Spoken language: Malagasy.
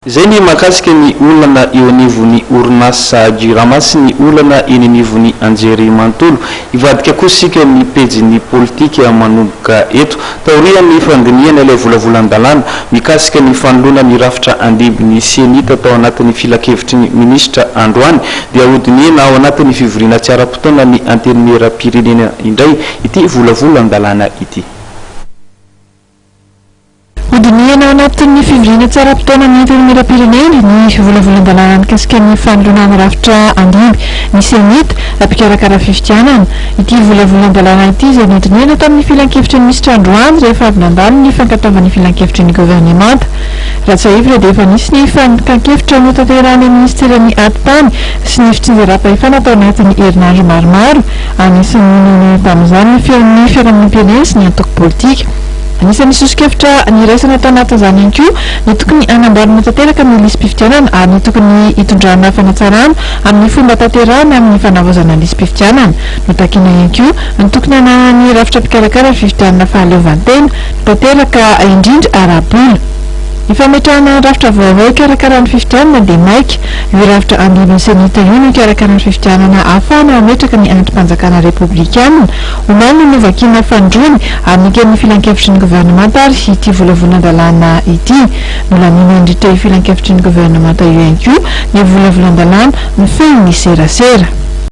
Izay ny mahakasika ny olana eo anivon'ny orinasa Jirama sy ny olana eny anivon'ny anjerimanontolo. Hivadika kosa isika ny pejin'ny politika manomboka eto. Taorian'ny fandinihana ilay volavolan-dalàna mikasika ny fanoloana ny rafitra handimby ny Cenit tao anatin'ny filankevitry ny minisitra androany dia hodinihina ao anatin'ny fivoriana tsy ara-potoana ny Antenimierampirenena indray ity volavolan-dalàna ity. Hodinihina ao anatin'ny fivoriana tsy ara-potoana ny Antenimierampirenena ny volavolan-dalàna mikasika ny fanoloana ny rafitra handimby ny Cenit mpikarakara fifidianana. Ity volavolan-dalàna ity izay nodinihina tamin'ny filankevitry ny minisitra androany rehefa avy nandalo ny fankatoavan'ny filankevitry ny governemanta. Raha tsiahivina dia efa nisy ny fankankevitra notanterahan'ny minisiteran'ny Atitany sy ny fitsinjaram-pahefana tao anatin'ny herinandro maromaro. Anisan'ny nanohana tamin'izany ny feon'ny fiarahamonim-pirenena sy ny antoko politika. Anisan'ny soso-kevitra niraisana tao anatin'izany ihany koa ny tokony hanamboarana tanteraka ny lisi-pifidianana ary ny tokony hitondrana fanatsarana amin'ny fomba tanterahana amin'ny fanavaozana ny lisi-pifidianana. Notakina ihany koa ny tokony hananan'ny rafitra mpikarakara ny fifidianana fahaleovantena tanteraka indrindra ara-bola. Ny fametrahana ny rafitra vaovao hikarakara ny fifidianana dia maika. Io rafitra andininy Cenit io no hikarakara ny fifidianana ahafahana mametraka ny andrim-panjakana repoblikanina. Omaly no novakiana fanindroany ary neken'ny filankevitry ny governemanta ary ity volavolan-dalàna ity. Nolaniana nandritra io filankevitry ny governemanta io ihany koa ny volavolan-dalàna mifehy ny serasera.